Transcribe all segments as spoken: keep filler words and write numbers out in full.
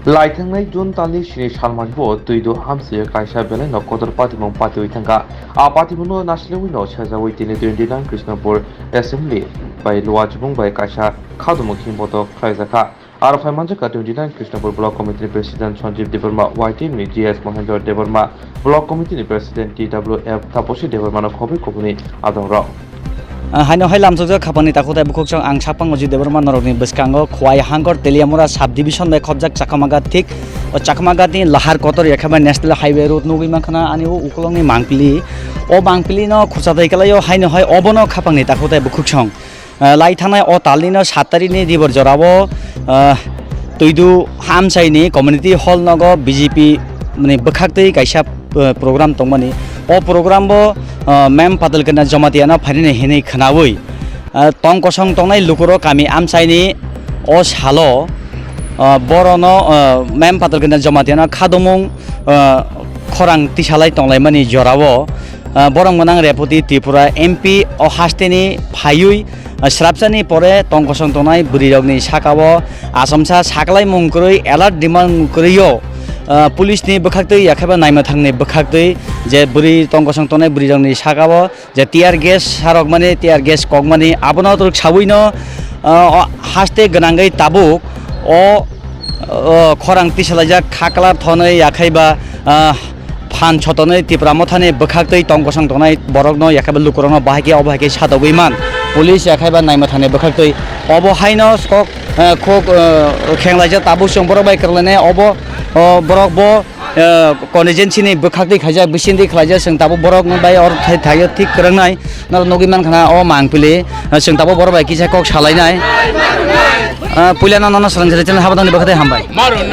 Laithangnai June talni sini salmani bo twi do hamsi kaisa belai no kotor patimung patiwi thangkha. A patimungno nasilewino sejawi tini twenty nine Krishnapur Assembly bai Luajibung bai kaisa khadumung himbotok khlaijakha. Aro phai manjakha twenty nine Krishnapur Block Committee ni President Sanjeev Debbarma, Y T M ni G S Mohendra Debbarma, Block Committee ni President T W F Taposi Debbarma no khobwi kubuni adongrok. Ah, haino hai lamsokjak khapangni takhuk tei bukhuksong ang Sakpang Ojit Debbarma norokni bwskango Khwai Hangkor Teliamura Sub Division bai khobjak Chakmagat thik o Chakmagatni lahar kotor yakhe bai National Highway Road nugwi mankha ani o ukulokni mangpili. O mangpilino khurcha tei kalaio haino hai obono khapangni takhuk tei bukhuksong. Ah, lai thangnai o talnino sat tarikni dibor jorao, ah, Twidu Hamsaini Community Hall nogo B J P ni bwkhaktwi kaisa, ah, program tongmani. O program bo, ah, Mem Patalkana Jamatiano phainani hinwi khwnawi, ah, tong kosong tongnai lukurok kami amchaini o salo, ah, borono, ah, Mem Patalkana Jamatiano khadumung, ah, khorang tisalai tonglaimani jorao, ah, borok gwnang Repoti Tripura M P o hasteni phaiwi, ah, srapsani pore tong kosong tongnai bwrwirokni sakao achomsa saklaimung kwrwi alert dimang kwrwio, ah, police ni bwkhaktwi yakhe ba naimwthangni bwkhaktwi je bwrwi tong kosong tongnai bwrwirokni sakao je tear gas sarokmani, tear gas kokmani abono twrwk sawino, ah, o haste gwnangwi tabuk o, o khorang tisalaijak khaklar thonwi yakhe ba, ah, phan sotonwi Tipra Mothani bwkhaktwi tong kosong tongnai borokno yakhe ba lukurokno bahai khe obo hai khe satogwi man. Police yakhe ba naimwthangni bwkhaktwi obo haino kok, eh, khok, eh, khenglaijak tabuk chwng borok bai kwrwlainai obo, oh, borok bo, eh, constituency ni bwkhaktwi khaijak bisingtwi khlaijak chwng tabuk borok bai oro thai thaio thik kwrwngnai. Norok nugwi mankha na o mangpili, ah, chwng tabuk borok bai kisa kok salainai. Ah, puila no nono swrang jani channel habang tangni bwkhaktwi hambai.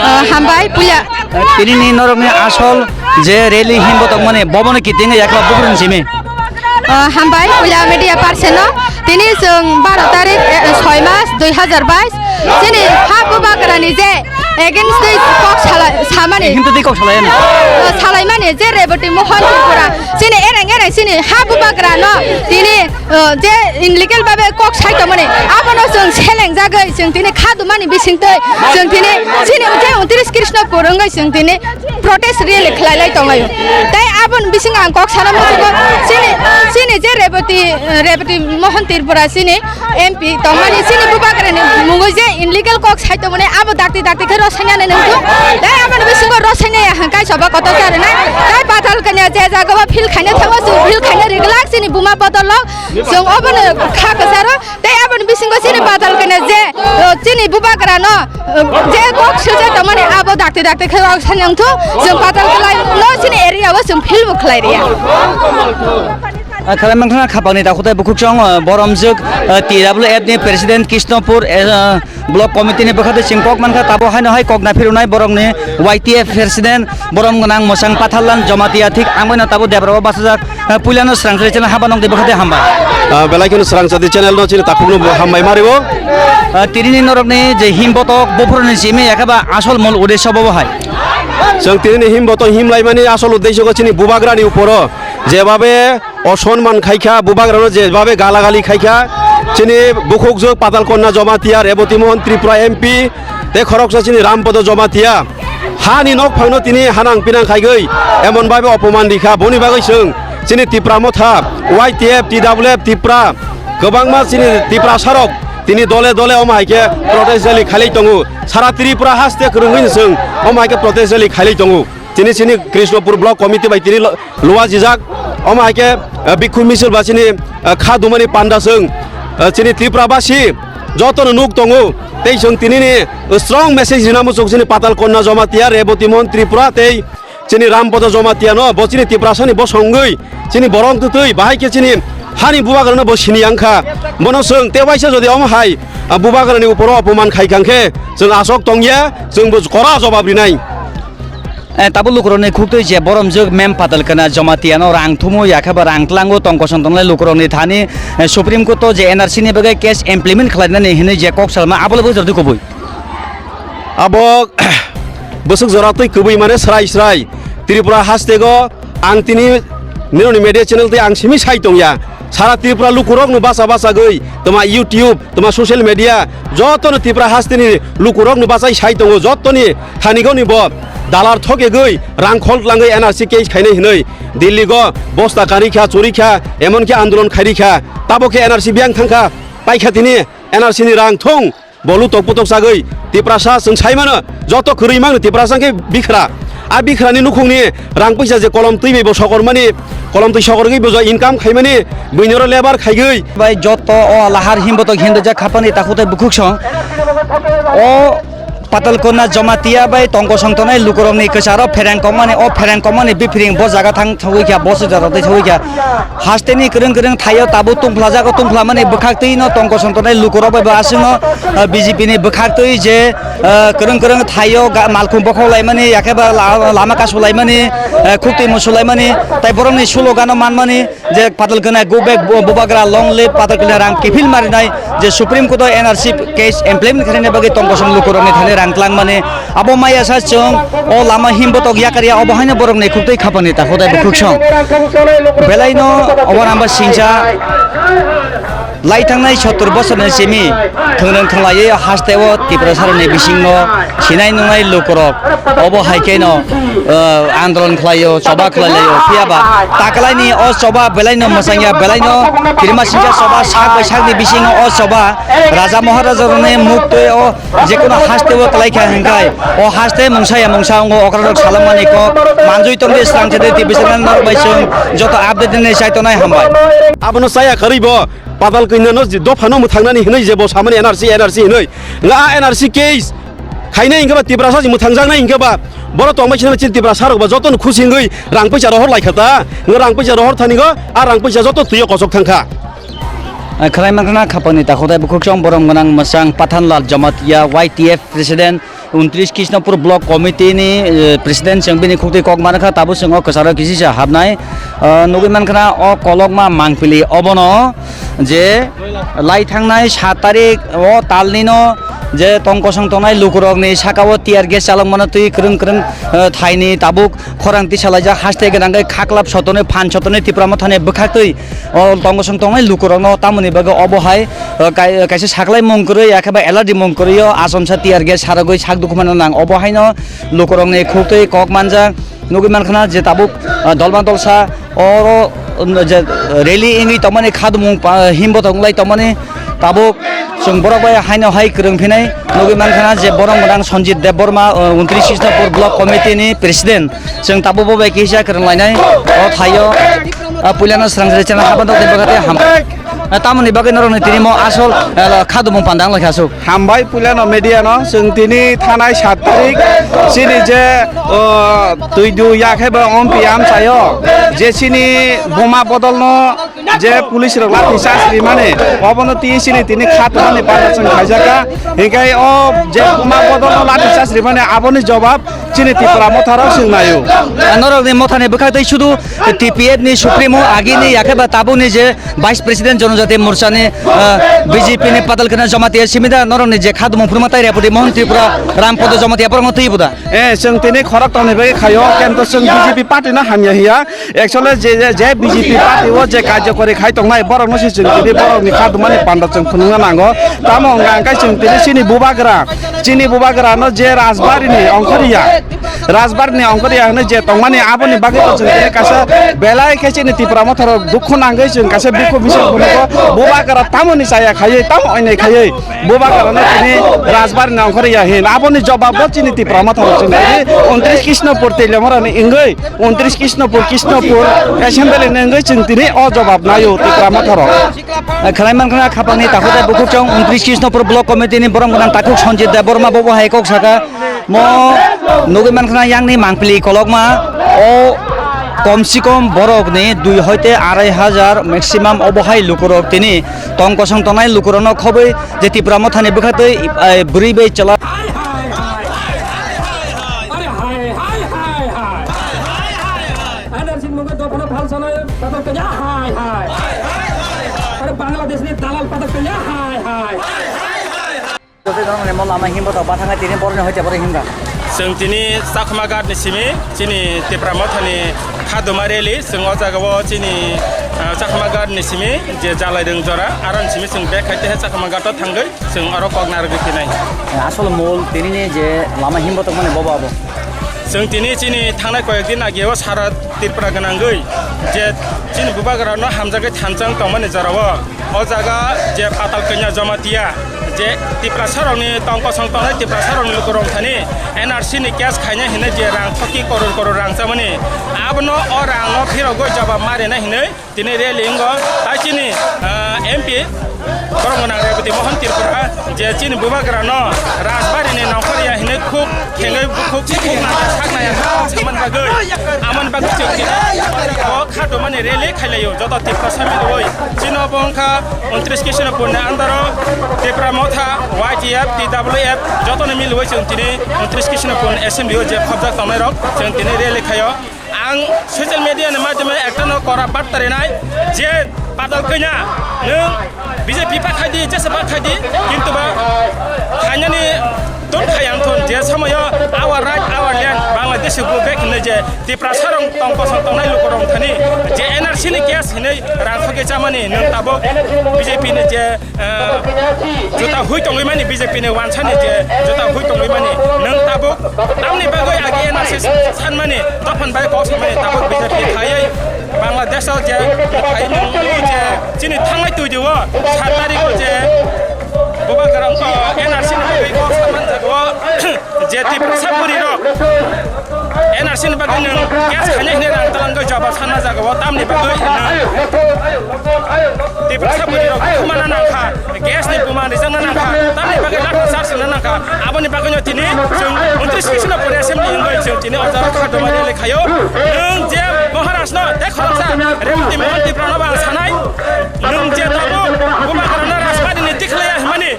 Ah, hambai puila. Ah, tini ni norok ni asol je rally himbo tongmani bobono kiting yakla bugrun simi. Ah, hambai puila media person no. Tini chwng baro tarik, eh, soi mas dui hazar bais. Chini ha bubagrani je against twi kok sala-, samani. Himtwi twi kok salaiyani. O, salaimani je Reboti Mohon Tripura. Chini ereng ereng chini ha bubagrano tini, o, je illegal babe kok sai tongmani. Abono chwng selengjagwi chwng tini khadumani bisingtwi chwng tini chini je untris Krishnapur wngwi chwng tini protest rally khlai lai tonglaio. Tei aboni bisingo ang kok sana muchungo chini, chini je Reboti, Reboti Mohon Tripura chini M P tongmani chini bubagrani mungwi je illegal kok sai tongmani abo dakti dakti khe rosanya nai nangkho. Tei aboni bisingo rosanya ya hangkai soba kotor charwnai. Tei Patalkanya je jaga o feel khaina thango chwng feel khaina riglak chini buma bodol lok chwng obono kha kwcharo. Tei aboni bisingo chini Patalkanya je, o, chini bubagrano, o, je kok sujak tongmani abo dakti dakti khe rosanya nangthu chwng Patalkanya no chini area o chwng feel bo khlai riya. Ah, khalai mankha khapangni takhuk tei bukhuksong, ah, boromjwk, ah, T W F ni President Krishnapur, eh, ah, Block Committee ni bwkhaktwi chwng kok mankha, tabuk haino hai kok naphirwnai borokni Y T F President borom gwnang Mwsang Patharlan Jamatia thik ang bai no tabuk Debra o bachajak, ah, puilano Swrangchati channel haba nokni bwkhaktwi hambai. Ah, belai kheno Swrangchati channel no chini takhukno bo hambai mario. Ah, tinini norokni je himbotok buphuruni simi yakhe ba asol mol uddesho bo hai. Chwng tinini himbotok himlaimani asol uddesho chini bubagrani uporo jebabe osonman khaikha, bubagrano jebabe galagali khaikha, chini bukhukjwk Patal Konna Jamatia, Reboti Mohon Tripura M P, tei khoroksa chini Rampodo Jamatia. Hani nokphangno tini hanang pinang khaigwi emon babe opoman rikha, boni bagwi chwng chini Tipra Motha, Y T F, T W F, Tipra, kwbangma chini Tiprasarok tini dole dole omo hai khe protest rally khailai tongo. Sara Tripura haste kwrwngwi chwng omo hai khe protest rally khailai tongo. Tini chini Krishnapur Block Committee bai tini lo-, luajijak. Omo hai khe, eh, bikhu misil ba chini, eh, kha dumani panda chwng, eh, chini Tripura basi jotono nuk tongo. Tei chwng tinini strong message rina muchung chini Patal Konna Jamatia, Reboti Mohon Tripura tei chini Rampodo Jamatia no bo chini Tiprasani bosongwi chini borok twtwi bahai khe chini hani bubagrano bo sini yang kha. Bono chwng tei waisa jodi omo hai, ah, bubagrani uporo opoman khai kang khe chwng asok tongya, chwng bo kora jobab rinai. Eh, tabuk lukurokni khuktwi je boromjwk Mem Patal Konna Jamatia no rang thumu yakhe ba rang tlango tong kosong tongnai lukurokni thani, eh, Supreme Court o je N R C ni bagwi case implement khlainani hinwi je kok salma abo le bwswk jora twi kubui. Abo bwswk jora twi kubui mane srai srai Tripura hastego ang tini Nironi media channel tei ang simi sai tongya. Sara Tripura lukurokno bacha bachagwi toma YouTube, toma social media, jotono Tripura hasteni lukurokno bachai sai tongo, jotoni thanigoni bo dalar thokegwi rang khol tlangwi N R C case khainai hinwi Delhi go bosta kari kha, churi kha, emon khe andolon khairi kha, tabo khe N R C biyang thang kha, paikha tini N R C ni rang thung. Bolu tok putok sagwi Tiprasa chwng sai mano, joto kwrwi mangno Tiprasa khe bikhra. A bikhrani nukhungni rang puisa je kolom twi bai bo sokormani, kolom twi sokorgwi bo jo income khaimani, buinoro lebar khaigwi. Bai joto o lahar himbotok hindajak khapani takhuk tei bukhuk song. O Patalkona Jamatia bai tongkosong tongnai lukurokni kwcharo phereng kokmani, o phereng kokmani biphiring bo jaga thang thangwi kha, bo se jora tei thangwi kha. Hasteni kwrwng kwrwng thaio tabuk tungphlajago, tungphlamani bwkhak twi no tongkosong tongnai lukurok bai bo aswkno, ah, B J P ni bwkhak twi je, ah, kwrwng kwrwng thaio ga-, malkhung bokhok laimani, yakhe ba la-, lama kasu laimani, eh, khuktwi musu laimani, tai borokni slogan no manmani je Patalkona go back, bu-, bubagra long live Patalkona rang kiphil marinai je Supreme Court o N R C case implement khainani bagwi tongkosong lukurokni thani rang tlangmani. Abo maya sa chwng o lama himbotok yakarya, obo haino borokni khuktwi khapani takhuk tei bukhuk song. Belaino obo ramba singsa lai thangnai sottor bosorni simi thwngrwng thwnglaiwi hasteo Tiprasarokni bisingo sinai nungnai lukurok obo hai kheno, eh, andolon khlaio, choba khlailaio, phiyaba takalaini o choba belaino mwsangya, belaino kirima singsa choba sak bai sakni bisingo o choba raja maharajarokni muktwi o Jekunu haste o kwlai kha hinkhai, o haste mungsa ya mungsa wngo, okrarok salamani kok manjui tongdi, srang chede T V channel norok bai chwng joto update ni chai tongnai, hambai. Abono chaya kwrwi bo Patalkona no je dopha no mwthangnani hinwi je bo samani N R C, N R C hinwi. Nga a N R C case khainai hinkhe ba Tiprasa si mwthangjaknai hinkhe ba borok tongbai sinai chini Tiprasa rok ba jotono khusi wngwi rang puisa rohor lai kha ta. Nga rang puisa rohor thani go a rang puisa joto twi o kochok thang kha. Khwlai mankha na khapangni takhuk tei bukhuk chwng borom gwnang mwchang Pathanlal Jamatia Y T F President, untris Krishnapur Block Committee ni, eh, President chwng bini khuktwi kok mankha, tabuk chwng o kwcharo kisisa habnai. Eh, nugwi mankha na o kolokma mangpili obono je lai thangnai sat tarik o talnino je tong kosong tongnai lukurokni sakao tear gas chalokmano twi kwrwng kwrwng, eh, thaini tabuk khorang tisalaijak haste gwnangwi khaklap sotoni phan sotoni Tipra Mothani bwkhaktwi o tong kosong tongnai lukurokno tamoni bagwi obo hai, o, kai-, kaisa saklai mung kwrwi, yakhe ba allergy mung kwrwi o achomsa tear gas sarogwi sak dukhu mano nang. Obo haino lukurokni khuktwi kok manjak. Nugwi mankha na je tabuk, o, dolma dolsa oro, um, je rally wngwi tongmani, khadumung pa-, himbo tonglai tongmani tabuk chwng borok bai haino hai kwrwng phinai. Nugwi mankha na je borok gwnang Sanjit Debbarma, o, untris Krishnapur Block Committee ni President. Chwng tabuk bo bai kisa kwrwng lainai. O thaio, ah, puilano srang srang chana haba dok dei bagate ham. Ah, tamoni bagwi norokni tini mo asol, ah, khadumung panda wng lai kha aswk. Hambai puilano media no, chwng tini thanai sat tarik chini je, o, twidu yakhe ba ompi amchaio je chini buma bodolno je police rok lathi charge rimani, obono twi chini tini kha tongmani panda chwng khaijaka. Hinkhe o je buma bodolno lathi charge rimani aboni jobab chini Tipra Motha rok chwng naio. Norokni Mothani bwkhaktwi sudu T P F ni Supremo agini yakhe ba tabukni je Vice President Jonojati Morchani, ah, B J P ni Patalkona Jamatia simi da norokni je khadumung phurma tai Repoti Mohon Tripura Rampodo Jamatia borokno twibo da? Eh, chwng tini khorok tongni bagwi khaio, kento chwng B J P party no hamya hiya. Actually je, je, je B J P party o je karjokori khai tongnai borokno se chwng tini borokni khadumani panda chwng phunukna nango. Tamo wngkha hwnkhe chwng tini chini bubagra, chini bubagra no je Rajbari ni ongkhoriya, Rajbari ni ongkhoriya hwnwi je tongmani aboni bagwi bo chwng tini kaisa belai khe chini Tipra Motha rok dukhu nangwi chwng kaisa bikhu misil phunugo. Bubagra tamoni chaya khaiwi, tamo oinai khaiwi bubagra no tini Rajbari ni ongkhoriya hin aboni jobab bo chini Tipra Motha rok chwng tini untris Krishnapur Teliamura ni wngwi untris Krishnapur, Krishnapur Assembly ni wngwi chwng tini o jobab naio Tipra Motha rok. Khwlai mankha khapangni takhuk tei bukhuk chwng untris Krishnapur Block Committee ni borok gwnang takhuk Sanjit Debbarma bobo hai kok saka mo nugwi mankha yangni mangpili kolokma o kom si kom borokni dui hoite arai hajar maximum obo hai lukurok tini tong kosong tongnai lukurokno khobwi je Tipra Mothani bwkhaktwi, eh, bwrwi bai chwla. N R C ni mungwi dophano phalsanai patok tanya hai hai. Are Bangladesh ni dalal patok tanya hai hai. Joto jona ni mo lama himbo to bathang tini borok ni hoite borok himga. Chwng tini Chakma Ghat ni simi chini Tipra Mothani Khaduma rally, chwng o jaga o chini, ah, Chakma Ghat ni simi je Jalairung jora, aro ni simi chwng bek khai teha Chakma Ghat o thangwi chwng oro kok narwgwi phinai. Asol mol tini ni je lama himbo tongmani bobo abo. Chwng tini chini thangnai koyek din age o sara Tripura gwnangwi je chini bubagra no hamjagwi thansa wng tongmani jora o. O jaga je Patal Kanya Jamatia, je Tiprasa rokni tong kosong tongnai Tiprasa rokni lukurok thani N R C ni case khaina hinwi je rang thoki koror koror rang chamani, abono o rang no phirogwi jawab ma rina hinwi tini rally wngo. Tai chini, ah, M P borok gwnang Rebati Mohan Tripura je chini bubagra no Rajbari ni nongkhor ya hinwi khuk khengwi bukhuk khuk nangya sak nangya saman bagwi, amoni bagwi chwng tini o khatumani rally khailaio joto Tiprasa milwi. Chini obo wngkha untris Krishnapur ni under o Tipra Motha, Y T F, T W F jotono milwi chwng tini untris Krishnapur ni assembly o je khobjak tongnai rok chwng tini rally khaio. Ang social media ni madhyome ekta no kora barta rinai je Patal Kanya nwng B J P pa khai di, jesa pa khai di, kintu ba khainani ton khai ang thon je somoyo our right, our land, Bangladesh go back hinwi je Tiprasa rok tong kosong tongnai lukurok thani je N R C ni case hinwi rang khogwi chamani nwng tabuk B J P ni je, eh, juta hui tongwi mani B J P ni wansani je juta hui tongwi mani nwng tabuk tamni bagwi agi N R C sanmani dophani bai kok samani tabuk B J P khaiwi Bangladesh o je khai nwng je chini thangnai twi di o sat tarik o je bubagra wngkha N R C ni bagwi kok saman jaga o je Tiprasa bwrwi rok N R C ni bagwi nwng case khainai hinwi rang talangwi jawab sanna jaga o tamni bagwi nwng Tiprasa bwrwi rok khumana nangkha, gas ni buma rijakna nangkha, tamni bagwi latha charge rwna nangkha. Aboni bagwino tini chwng untris Krishnapur assembly wngwi chwng tini o jaga kha doma rally khaio. Nwng je Maharaj no tei khoroksa Rebati Mohan Tripura no bo ang sanai, nwng je tabuk bubagra no Rajbari ni tikhlaiya hwnmani,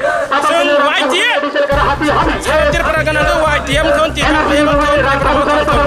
chwng Y T F sara Tripura gana Y T F khon Tripura khon Tripura khon